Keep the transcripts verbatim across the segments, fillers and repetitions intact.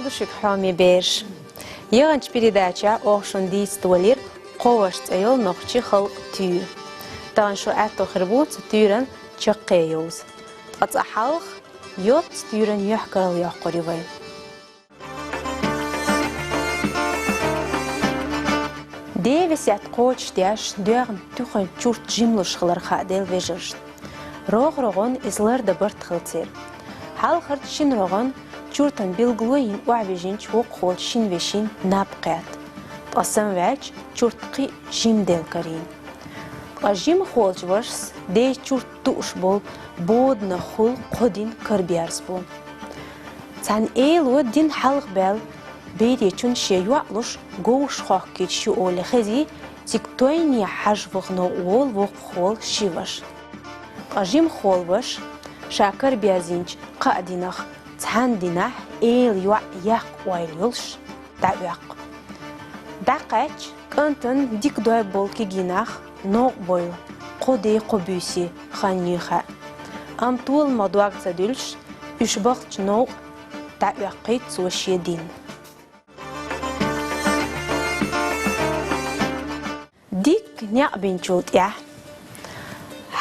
Ду шуга, хьоме бераш. ЯхӀанчу передачехь оха шуна дийца долийра «Кхо ваша» цӀе йолу нохчийн халкъан туьйра. Тахана шу аьтто хир бу цу туьйран чаккхе йовза. Ткъа цкъа хьалха йоццу туьйран юьхь карладоккхур ю вай. Девесет кхочушдеш, доьгӀна туьха чурт жимлуш хилар хааделла вежаршна. РогӀ-рогӀана иза лардан барт хилла церан. Хьалхарчу шина рогӀана чуртан билгало йина охьавижинчу воккхахволчу шина вешин наб кхетта. Ткъа самаваьлча, чурт кхин а жимделла карийна. Ткъа жимахволчу вашас ден чурт тууш болу боданах хуьлу кхо дин караберзабо. Цхьана эло дин хьалхабаьлла, беречун шен йоӀ луш говраш хохкуьйтуш ю олий хезий, цига тойне хьажа вахана волу воккхахволу ши ваша. Ткъа жимахволу ваша ша караберзийначу кхаа динах цхьана динехь эла йоӀ яккха ойла йолуш дӀаоьккху. ДӀакхаьчча, кӀантана дика дой болу кегий нах новкъа бойла, кхо ден, кхо буьйсин хан юй хаьа. Амма толамах дог ца дуьллуш, уьш бахча новкъа дӀаоьккхуьйту цо шен дин. Дикка некъ бинчул тӀаьхьа,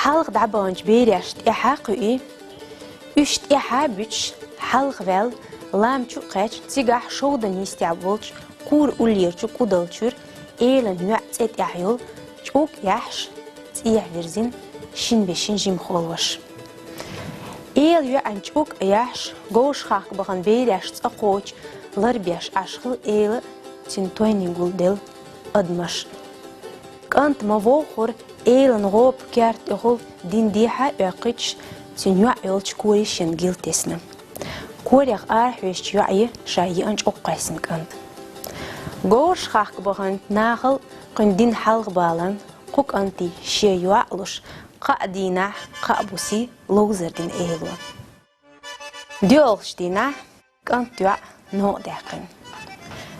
хьалха дӀабаханчу берашна тӀаьхьа а кхуьий, уьш тӀаьхьа а буьтуш, хьалха ваьлла, лам чу а кхаьчна, цигахь шовдан йистехь болчу кхура уллерачу кӀудал чуьра элан йоӀ цӀе тӀехь йолу чӀуг а яьхьаш, цӀехьа вирзина шина вешин жимахволу ваша. Эла йоьӀан чӀуг а яьхьаш, говраш хахка бахана бераш цӀа кхочу ларбеш Ӏаш хилла эла а, цуьнан тойне гулделла адамаш. КӀант ма вовхура, элан гӀопа керта тӀехула дин дехьа а оьккхуьйтуш, цуьнан йоӀ йолчу корий шен гила тесна. Корех арахьоьжучу йоӀе ша еана чӀуг кхаьссина кӀант. Говраш хахка баханчу нахал кхуьнан дин хьалхабаларна, кху кӀанте шен йоӀ луш, кхаа дийнахь, кхаа бусе ловзар дина эло. ДоьалгӀачу дийнахь кӀант йоӀ новкъа даьккхина.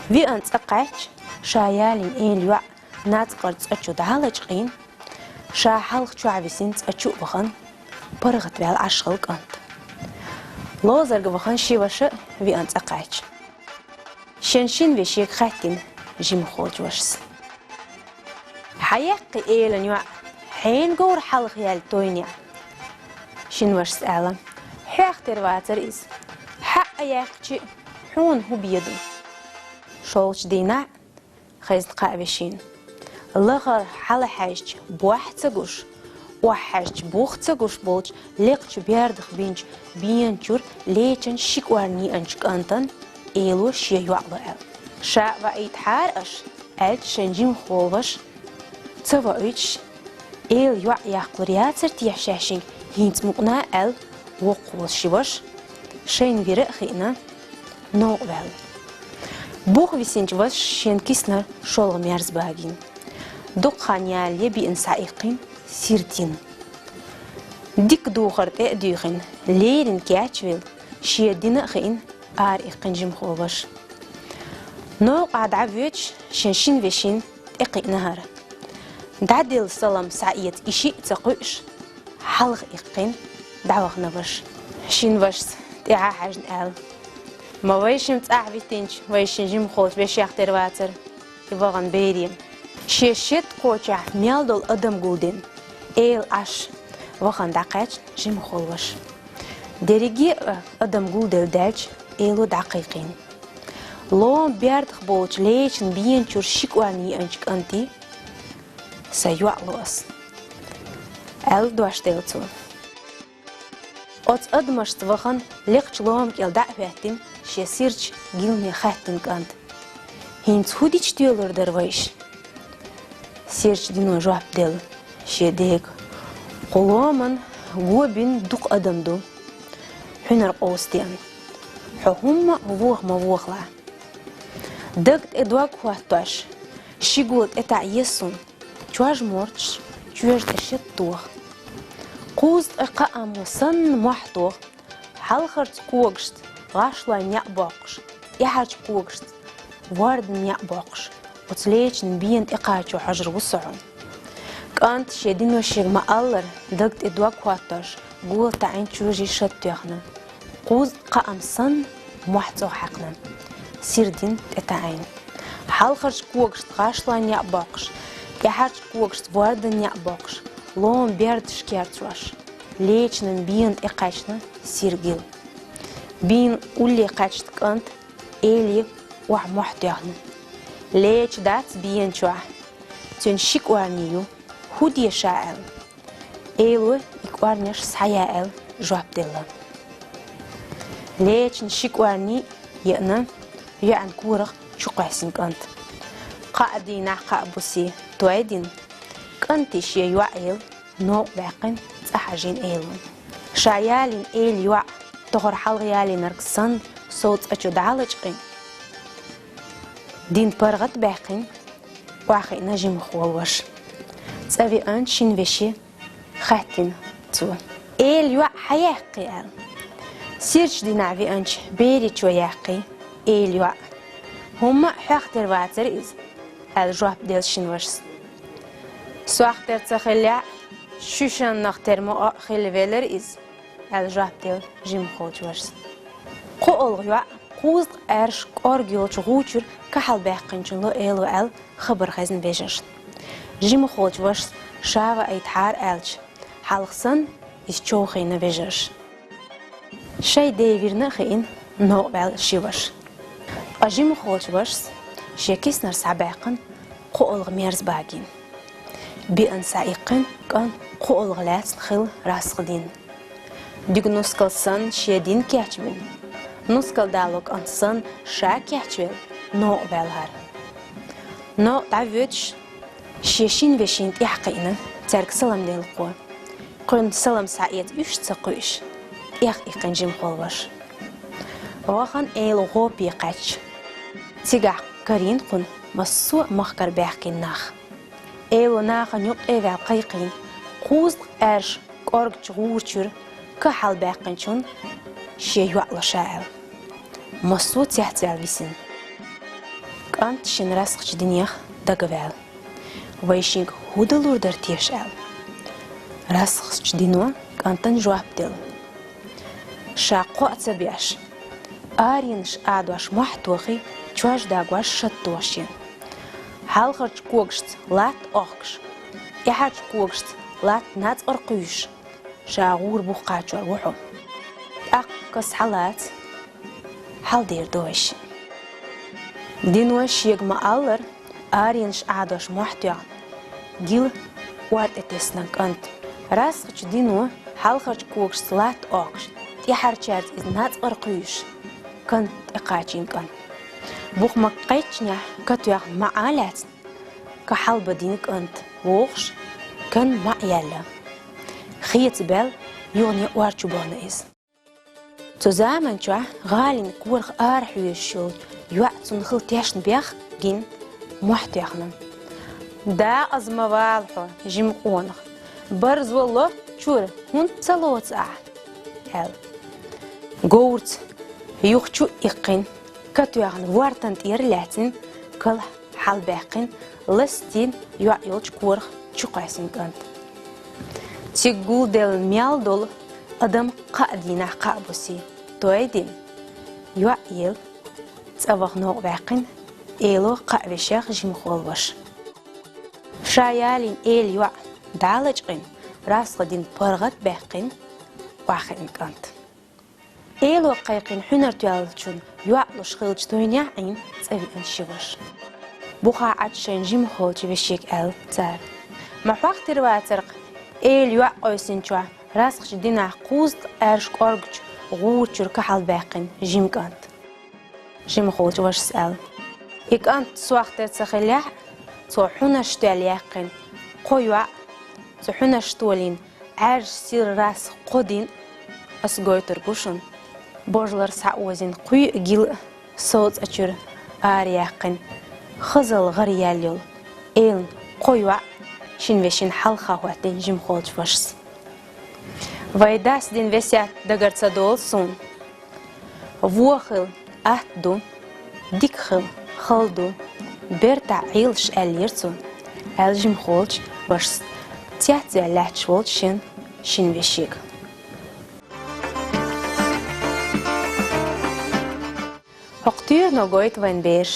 Виъна цӀа кхаьчча, ша ялийна эла йоӀ нацкъара цӀа чу дӀа а лачкъийна, ша хьалха чохь висина цӀа чу а вахана, паргӀатваьлла Ӏаш хилла кӀант. Ловзарга вахана ши ваша а виъна цӀа кхаьчча. Шен шина вешега хаьттина жимахволчу вашас: «Хьан яккхий элан йоӀ, хьенан говр хьалха яьлла тойне?» Шина вашас аьлла: «Хьох тера вацара иза. Хьаъа яьккхича, хьуна хӀун бен ду?» ШолгӀачу дийнахь хезна кхаа вешина. Лахара хьалахьаьжча бохь ца гуш, охьахьаьжча бух ца гуш болчу лекхачу бердах бинчу бена чуьра лечун ши кӀорна еанчу кӀантана эло шен йоӀ ло аьлла. «Ша а ваийтахьара аша», аьлча, шайн жимахволу ваша ца ваийтуш: «Эла йоӀ яккхалур яцара те шаьшшинга хӀинца мукъана?» аьлла, воккхахволу ши ваша, шайна вира а хиъна, новкъа ваьлла. Бух висинчу вашас шен киснара шолгӀа мерза багийна. Дукха хан ялале биъна схьаиккхина сира дин. Дика духар тӀе а дуьйхина, леррина кечвелла, шен дина а хиъна, ара иккхина жимахволу ваша. Новкъахь дӀавоьдуш, шен шина вешина тӀекхиъна хӀара. ДӀаделла салам схьаэца и шиъ а ца кхуьуш, хьалха иккхина дӀавахана ваша. Шина вашас тӀаьхьа хьаьжна аьлла: «Ма вайшимма цӀахь витинчу вайшин жимахволчу вешех тера вацара и вахана бере. Шен шед кхочехь мел долу адам гулдина, эла Ӏаш», вахана дӀакхаьчна жимахволу ваша. Дерриге а адам гулделла даьлча, эло дӀакхайкхийна. Лома бердах болчу лечун бена чуьра ши кӀорна еанчу кӀанте: «Сан йоӀ ло ас», аьлла дош делла цо. Оцу адамашца вахана, лекхачу лома кӀел дӀа а хӀоьттина, шен сирачу гиламе хаьттина кӀанта: «ХӀинца хӀун дича тоьлур дара вайша?» Сирачу дино жоп делла шен дега: «Кху ломан го бина дукха адам ду хьуьнар къовса деана. Хьо хӀумма а воха ма вохалахь. Даг тӀе дог хӀоттош, ши гула тӀе таӀ еза суна, чож морчаш, чоьжа тӀе шед тоха. Кхузткъе кхаам санна мохь тоха, хьалхарчу когашца гӀашлойн неӀ боккхуш, тӀаьхьарчу когашца вордан неӀ боккхуш, оцу лечун бена тӀекхачо хьожур ву со хьуна». КӀанта шен диношега ма-аллара, даг тӀе дог хӀоттош, гула таӀийна, чожий шед тоьхна, кхузткъе кхаам санна мохь цӀогӀа хьаькхна. сирдин тӀетаӀийна. Хьалхарчу когашца гӀашлойн некъ боккхуш, тӀаьхьарчу когашца ворданан некъ боккхуш, лома бердаш керчош, лечанан бена тӀекхаьчна сиргил. Бийна улле кхаьчна кӀант Эли охьа мохь тоьхна. Леча дац беначохь, цуьнан ши кӀорни ю, хӀун де ша аьлла. Эло и кӀорнеш схьаяа аьлла жоп делла. Лечун ши кӀорни а еана, йоьӀан корах чукхоьссина кӀант. Кхаа дийнахь, кхаа бусе той дина, кӀанте шен йоӀ елла новкъа баьккхина цӀа хьажийна Эло. Ша ялийна Эли йоӀ тохара хьалха ялийнарг санна сов цӀа чу дӀа а лачкъийна, дина паргӀат а баьккхина, охьахиъна жимахволу ваша. ЦӀа веанчу шина веше хаьттина цо: «Эли йоӀ хьан яьккхи?» — аьлла. «Сирачу дийнахь веанчу беричо яьккхи Эли йоӀ. ХӀумма а хьох тера вацара иза», — аьлла жоп делла шина вашас. «Сох тера ца хиллехь а, шуьшаннах тера ма а хилла велара иза», — аьлла жоп делла жимахволчу вашас. КхоалгӀа йоӀ кхузткъа аьрша кӀорга йолчу гӀу чуьра кахьалбаьккхинчунна ло Эло аьлла хабар хезна вежаршна. Жимахволчу вашас ша ваийтахьара аьлча, хьалха санна, иза човхийна вежарша. Шайн ден вирна а хиъна, новкъа ваьлла ши ваша. Ткъа жимахволчу вашас шен киснара схьабаьккхина кхоалгӀа мерза багийна. Беана схьаиккхина кӀант кхоалгӀа лаьцна хилла расха дина. Дика нускал санна шен дин кечбина, нускал дало кӀант санна ша кечвелла, новкъа ваьлла хӀара. Новкъа дӀавоьдуш, шен шина вешина тӀаьхьакхиъна цаьрга салам делла кхо. Кхуьнан салам схьаэца уьш а ца кхуьуш, тӀехъиккхина жимахволу ваша. Вахана Эло гӀопе кхаьчча, цигахь карийна кхунна массо а махкара баьхкина нах. Эло нахана юккъе а ваьлла кхайкхийна, кхузткъа аьрша кӀоргачу гӀура чуьра кахьалбаьккхинчунна шен йоӀ ло ша аьлла, массо а цецваьлла висина. КӀант шина расхачу динех дагаваьлла. Вай шинга хӀун далур дара теша аьлла. Расхачу дино кӀантана жоп делла. Ша кхоа ца беш, аренаш адош мохь тохий, чош дагош шад тохий шен. Хьалхарчу когашца латта охкуш, тӀаьхьарчу когашца латта нацкъара кхуьйсуш, ша гӀура бух кхачор ву хьо. ТӀаккха схьалаца, хьал дер дойша. Дино шега ма-аллара, аренаш Ӏадош мохь тоьхна, гила ор тӀе тесна кӀант. Расхачу дино хьалхарчу когашца латта охкуш, тӀаьхьарчаьрца иза нацкъара кхуьйсуш, кан тӀекхачийна кӀант. Бух ма-кхеччинехь, катоьхна маӀа лаьцна, ка хьалбадина кӀант вохуш, кан маӀа яьлла. Хеца баьлла, юхане ор чу бахна иза. Цу заманчохь гӀалин корах арахьоьжуш йолчу йоӀа цунна хила тешна бехк гина, мохь тоьхна. «Дакъаза ма вала хьо, жима къонах, барзо ло чуьра, хӀунда ца лоцу ахь?» — аьлла. Говрца юха чу а иккхина, катоьхна вортан тӀера лаьцна, калх хьалбаьккхина, ластийна йоӀ йолчу корах чукхоьссина кӀант. Цига гулделла мел долу адам кхаа дийнахь, кхаа бусе той дина, йоӀ елла, цӀа ваха новкъа ваьккхина Эло кхаа вешех жимахволу ваша. Ша ялийна Эли йоӀ дӀа а лачкъийна, расха дина паргӀат а баьккхина, охьахиъна кӀант. Эло кхайкхийна хьуьнар тоьллачун йоӀ луш хиллачу тойнехь Ӏийна цӀа веана ши ваша. Бухахь Ӏачу шайна жимахволчу вешега аьлла цара: «Ма хьох тера вацара-кх Эли йоӀ къийсинчохь расхачу дийнахь кхузткъа аьрша кӀоргачу гӀура чуьра кахьалбаьккхина жима кӀант?» Жимахволчу вашас аьлла: «И кӀант сох тера ца хиллехь а, цо хьуьнарш тоьлла яьккхина кхо йоӀ, цу хьуьнарш толийна Ӏаьржа сира расха кхо дин, ас гойтург ву шуна, божалара схьаозийна кхуьй а гила а сов цӀа чуьра араяьккхина, хазалла гӀара яьлла йолу Элин кхо йоӀ», — шина вешина хьалха хӀоьттина жимахволчу вашас. «Вайн дас дина весет дагара ца долу суна. Вон хила атта ду, дика хила хала ду, бертахь Ӏелаш», — аьллера цо, аьлла жимахволчу вашас цецваьлла лаьтташ волчу шен шина вешега. ХӀокху Туьйрано гойту вайн, бераш,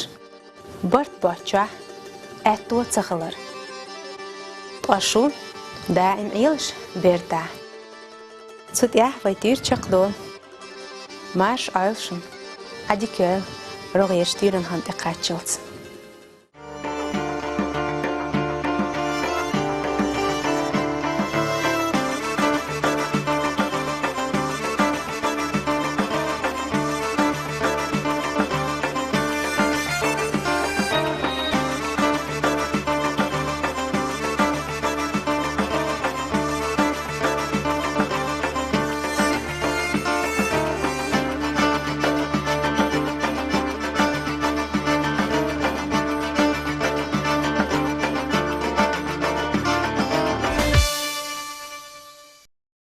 барт боацачохь аьтто ца хилар. Ткъа шу даим Ӏелаш берта. Цу тӀехь вай туьйра чекхдолу. Марша Ӏойла шуна, Ӏа дика йойла, рогӀера туьйранна тӀекхаччалц.